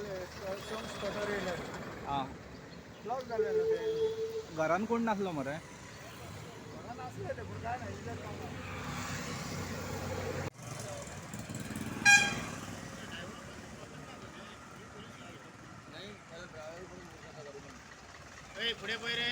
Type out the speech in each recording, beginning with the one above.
स्पॉटार येयले. आं. ब्लॉक जालें तें. घरान कोण नासलो मरे? घरान आसले ते, पूण काय ना इतलें काम. फुडें पळय रे.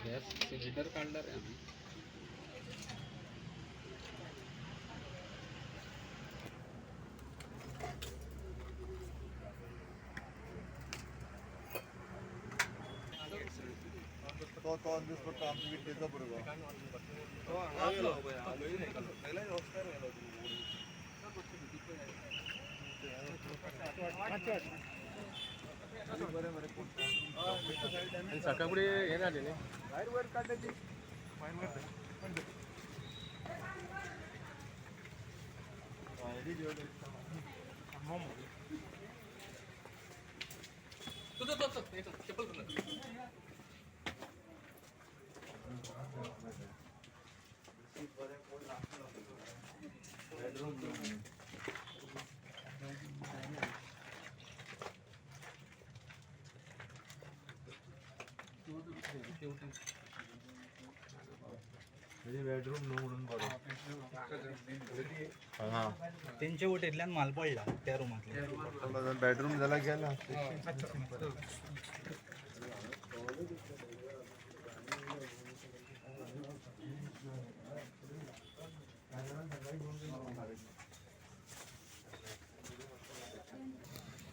गॅस सिलिंडर काढला रे आम्ही. तो तो ऑन the spot आमची विटेचो भुरगो. सकाळी हे झालेले. भायर वयर काडले ती. बेडरूम न्हू म्हणून बरो. हां. तेंचे वटेंतल्यान माल पडला त्या रुमांतल्यान. बेडरूम जाल्यार गेला.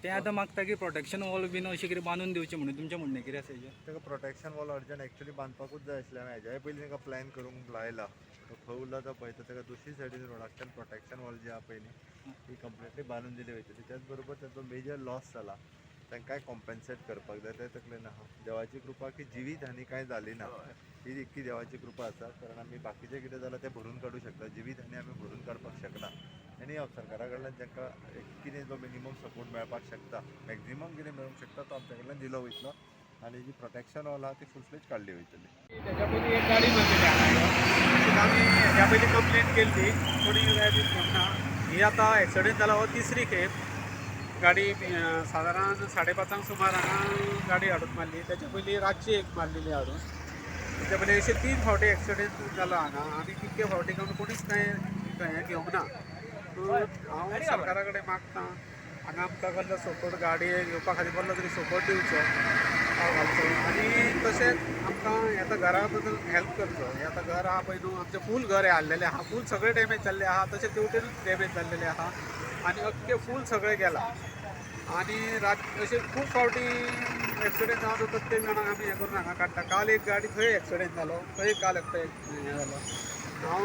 ते आतां मागता की प्रोटेक्शन वॉल बीन अशें कितें बांदून दिवचें म्हणून. तुमचें म्हणणें कितें आसा हेजेर? ताका प्रोटेक्शन वॉल अर्जंट एक्चुअली बांदपाकूच जाय आसलें. हांवें हेज्याय पयलीं ताका प्लॅन करूंक लायला. तो खंय उरला तो पळयता. ताका दुसरी सायडीन रोडाकच्यान प्रोटेक्शन वॉल जी आहा पळय न्ही, ती कंप्लिटली बांदून दिली वयतली. त्याच बरोबर ताचो मेजर लॉस जाला, तांकांय कॉम्पेन्सेट करपाक जाय. ते तकलेन आहा. देवाची कृपा की जिवीत हानी कांय जाली ना, ही इतकी देवाची कृपा आसा. कारण आमी बाकीचें कितें जालां तें भरून काडूं शकता, जिवीत हानी आमी भरून काडपाक शकना. आनी सरकारा कडल्यान तांकां एक कितें जो मिनिमम सपोर्ट मेळपाक शकता, मॅक्झिमम कितें मेळूंक शकता, तो आमच्या कडल्यान दिलो वयतलो आनी जी प्रोटेक्शन वॉल आहा ती फूल फ्लेज काडली वयतली. त्याच्या पयलीं एक गाडी मारलेली हांगा येवन. तशीच आमी ह्या पयलीं कंप्लेन केल्ली, कोणी कांय दिवंक ना. ही आतां एक्सिडेंट जाला हो तिसरी खेप. गाडी सादारण 5:30 सुमार हांगा गाडी हाडून मारली. त्याच्या पयलीं रातची एक मारलेली हाडून. तेच्या पयलीं अशे 3 फावटी एक्सिडेंट जाला हांगा आनी कितके फावटी करून कोणीच कांय हें घेवंक ना. हांव सरकारा कडेन मागता, हांगा आमकां कसलो सपोर्ट, गाडी घेवपा खातीर कसलो तरी सपोर्ट दिवचो, पाव घालचो आनी तशेंच आमकां आतां घरा बद्दल हेल्प करचो. हें आतां घर आहा पळय न्हू, आमचें फूल घर हें हाडलेलें आहा, फूल सगळें डॅमेज जाल्लें आहा. तशें तेवटेनूच डॅमेज जाल्लेलें आहा आनी अख्खें फूल सगळें गेलां. आनी रात अशें खूब फावटी एक्सिडेंट जावन प्रत्येक जाणांक आमी हें करून हांगा काडटा. काल एक गाडी थंय एक्सिडेंट जालो, थंय काल एकटो हें जालो. हांव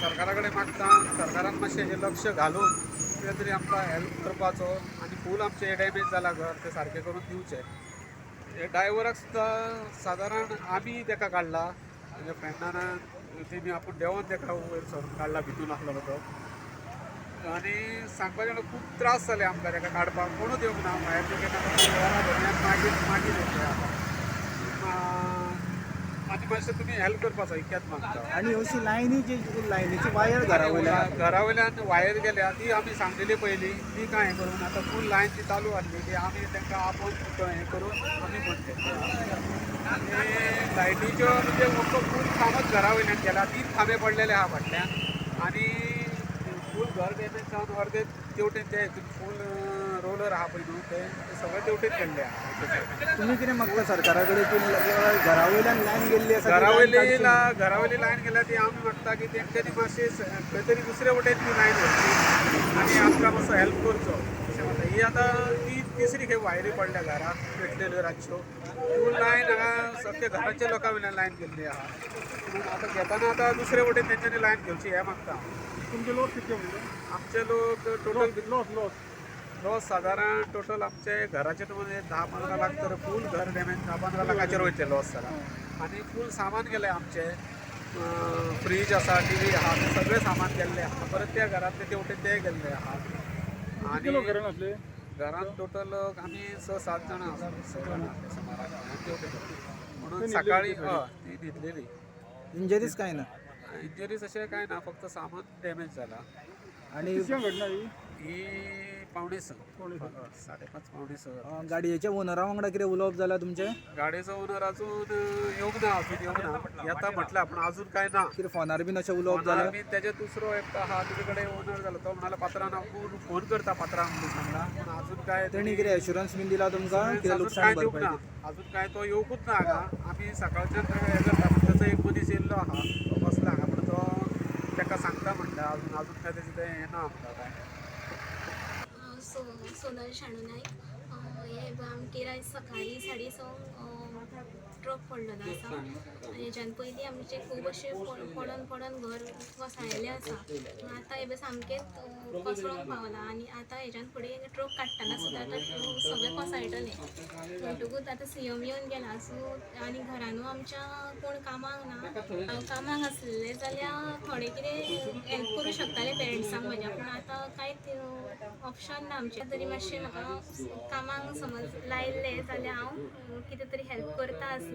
सरकारा कडेन मागता, सरकारान मातशें हेजेर लक्ष घालून कितें तरी आमकां हेल्प करपाचो आनी फूल आमचें डॅमेज जालां घर तें सारकें करून दिवचें. हे ड्रायव्हराक सुद्दां सादारण आमी ताका काडला, म्हज्या फ्रेंडान तेमी आपूण देंवोन ताका वयर सरून काडला, भितून आसलेलो तो. आनी सांगपाचें म्हणल्यार खूब त्रास जाले आमकां ताका काडपाक. कोणूच येवंक ना भायर, केन्ना घरा भुरग्यांक मागीर मागीर येतले आतां. आनी मातशें तुमी हेल्प करपाचो इतकेंच मागता. आनी अशी लायनी जी लायनीची वायर घरा वयल्यान घरा वयल्यान वायर गेल्या ती आमी सांगलेली पयलीं, ती कांय हें करूंक ना. आतां फूल लायन ती चालू आसली, ती आमी तांकां आपोवन हें करून आमी बंद केली. आनी लायटीच्यो म्हणजे फूल खांबोच घरा वयल्यान गेला, 3 खांबे पडलेले आहा फाटल्यान आनी फूल घर डॅमेज जावन अर्दे तेवटेन ते फूल रोलर आहा पळय न्हू, ते सगळे तेवटेन गेल्ले आहा. तुमी कितें मागता सरकारा कडेन की घरा वयल्यान लायन गेल्ली आसा ती लायन घरावयली काडची? घरावयली लायन गेल्या ती आमी मागता की तेंच्यांनी मातशी खंय तरी दुसरे वटेन ती लायन व्हरची आनी आमकां मातसो हेल्प करचो अशें म्हणटा. ही आतां ती तिसरी खेप वायरी पडल्या घराक. पेटलेल्यो रातच्यो. फूल लायन हांगा सगळे घराच्या लोकां वयल्यान लायन गेल्ली आहा. म्हणून आतां घेतना आतां दुसरे वटेन तेंच्यांनी लायन घेवची हें मागता हांव. तुमचे लोक कितके म्हणजे आमचे लोक टोटल लॉस लॉस लॉस सादारण टोटल आमचे घराचे तुम्हाला 10-15 लाख तर फूल घर डॅमेज 10-15 लाखाचेर वयतले लॉस जाला. आनी फूल सामान गेलें आमचें, फ्रीज आसा, टी व्ही आहा, ते सगळें सामान गेल्लें आहा. परत त्या घरांतले ते वटेन ते गेल्ले आहा. कितके लोक आनी घरान आसले? घरांत टोटल आमी 6-7 जाणां आसा, 6 जाणां आसले सुमाराक. आनी ते वटेन म्हणून सकाळी हय ती न्हिदलेली. इंजरीज काय ना? इंजरीज अशें कांय ना, फक्त सामान डॅमेज जाला. आणि कितक्यांक घडना ही? ही 5:45, 5:45. 5:30 5:45. गाडयेच्या ओनरा वांगडा कितें उलोवप जालां तुमचें? गाडयेचो ओनर अजून येवंक ना, अजून येवंक ना. येता म्हटलं पण अजून काय ना. कितें फोनार बीन अशें उलोवप ओनर जालें? बी तेजे दुसरो एकटो आहा तेजे कडेन ओनर जालो, तो म्हणालो पात्रांव हांव फोन करता पात्रांव म्हणून सांगला, पूण अजून काय तेणी कितें एश्युरन्स बीन दिला तुमकां कितें अजून लुकसाण काय दिवंक भरपाई? ना, अजून काय तो येवकूच ना हांगा. आमी सकाळच्यान हें करता, पूण तेचो एक मनीस येयल्लो आहा, तो बसला हांगा, पूण तो तेका सांगता म्हणटा, अजून अजून काय तेजें तें हें ना आमकां काय. हांव सोनल शाणू नायक. हे आमगेर आयज सकाळीं 6:30 ट्रक पडलेलो आसा. हेज्यान पयलीं आमचें खूब अशें पडोन पडोन घर कोसळिल्लें आसा. पूण आतां हें सामकेंच कोसळोंक पावलां आनी आतां हेज्यान फुडें ट्रक काडटना सुद्दां आतां सगळें कोसळटलें. म्हणटकूच आतां सीएम येवन गेला, सो आनी घरानू आमच्या कोण कामाक ना. कामाक आसलेले जाल्यार थोडें कितें हेल्प करूं शकताले पेरंट्सांक म्हज्या, पूण आतां कांयच ऑप्शन ना आमचें. तरी मातशें म्हाका कामाक समज लायिल्लें जाल्यार हांव कितें तरी हेल्प करता आसलें.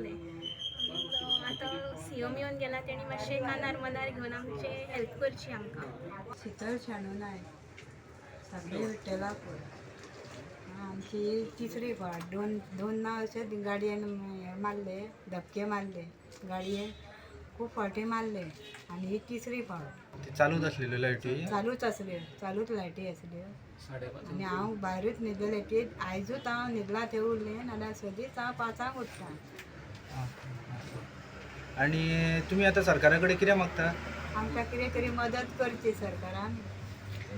आतां सीएम येवन गेला, तेणी मातशें कानार मनार घेवन आमचें हेल्प करची आमकां. शीतल शाणू नायक, साखळी विठ्ठलापूर. आमची ही तिसरी फावट. दोन दोन ना अशेच गाडयेन हे मारले, धपके मारले गाडयेन, खूब फावटी मारले आनी ही तिसरी फावट. चालूच आसलेल्यो लायटी? चालूच आसल्यो, चालूच लायटी आसल्यो आनी हांव भायरूच न्हिदलें. ती आयजूच हांव न्हिदलां थंय उरलें, नाल्यार सदींच हांव 5 उठता. आनी तुमी आतां सरकारा कडेन कितें मागता? आमकां कितें तरी मदत करची सरकारान,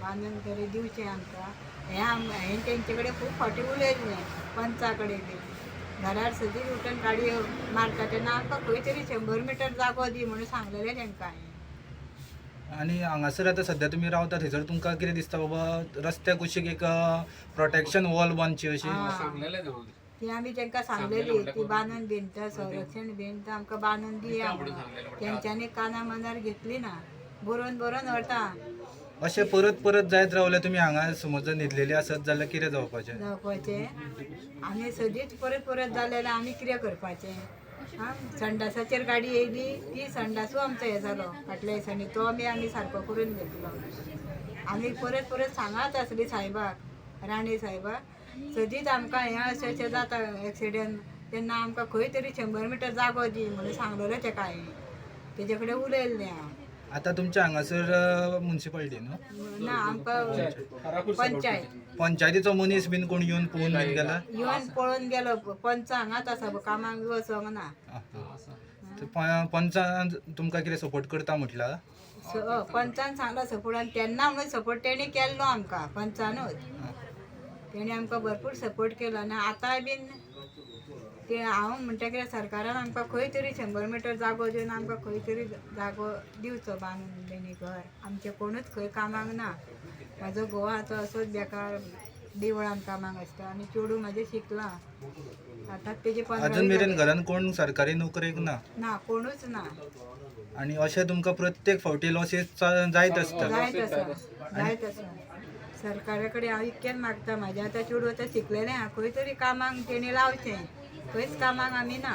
बांदून तरी दिवचें आमकां. हें हांवें तेंचे कडेन खूब फावटी उलयल्लें, पंचा कडेन बी. घरार सदींच उठून गाडयो मारता तेन्ना आमकां खंय तरी 100 मिटर जागो दी म्हणून सांगलेलें तेंकां हांवें. आनी हांगासर आतां सद्या तुमी रावता थंयसर तुमकां कितें दिसता बाबा रस्त्या कुशीक एक प्रोटेक्शन वॉल बांदची अशी? सांगलेलें तें. ती आमी तेंकां सांगलेली ती बांदून भिंत, संरक्षण भिंत आमकां बांदून दिया म्हणून. तेंच्यांनी काना मनार घेतली ना, बरोवन बरोवन व्हरता. अशें परत परत जायत रावल्यार तुमी हांगा समज जर न्हिदलेली आसत जाल्यार कितें जावपाचें? जावपाचें आमी सदींच परत परत जालें जाल्यार आमी कितें करपाचें? आं, संडासाचेर गाडी येयली ती संडासूय आमचो हें जालो फाटल्या दिसांनी, तो बी आमी सारको करून घेतलो. आमी परत परत सांगात आसली सायबाक, राणे सायबाक, सदींच आमकां हें अशें अशें जाता एक्सिडंट, तेन्ना आमकां खंय तरी 100 मिटर जागो दी म्हणून सांगलेलें तेका हांवें, तेजे कडेन उलयल्लें हांव. आतां तुमच्या हांगासर मुन्सिपालिटी न्हू? ना, आमकां पंचायत. पंचायतीचो मनीस बीन कोण येवन पळोवन बीन गेला? येवन पळोवन गेलो. पंच हांगाच आसा, कामाक बी वचोंक ना. पंचान तुमकां कितें सपोर्ट करता म्हटलां? पंचान सांगला सपोर्ट, आनी तेन्ना म्हणून सपोर्ट तेणी केल्लो आमकां, पंचानूच तेणी आमकां भरपूर सपोर्ट केलो. आनी आतांय बीन ते हांव म्हणटा कितें, सरकारान आमकां खंय तरी 100 मिटर जागो दिवन आमकां खंय तरी जागो दिवचो बांदून तेणी घर. आमचें कोणूच खंय कामाक ना. म्हाजो घोव आतां असोच बेकार देवळान कामाक आसता आनी चेडूं म्हाजें शिकलां आतां तेजें अजून 15वी मेरेन जालें. घरान कोण सरकारी नोकरेक ना? ना, कोणूच ना. आनी अशें तुमकां प्रत्येक फावटी लॉसीस जायत आसता? जायत आसा, जायत आसा. सरकारा कडेन हांव इतकेंच मागता, म्हाजें आतां चेडूं आतां शिकलेलें आहा, खंय तरी कामाक तेणी लावचें. खंयच कामाक आमी ना.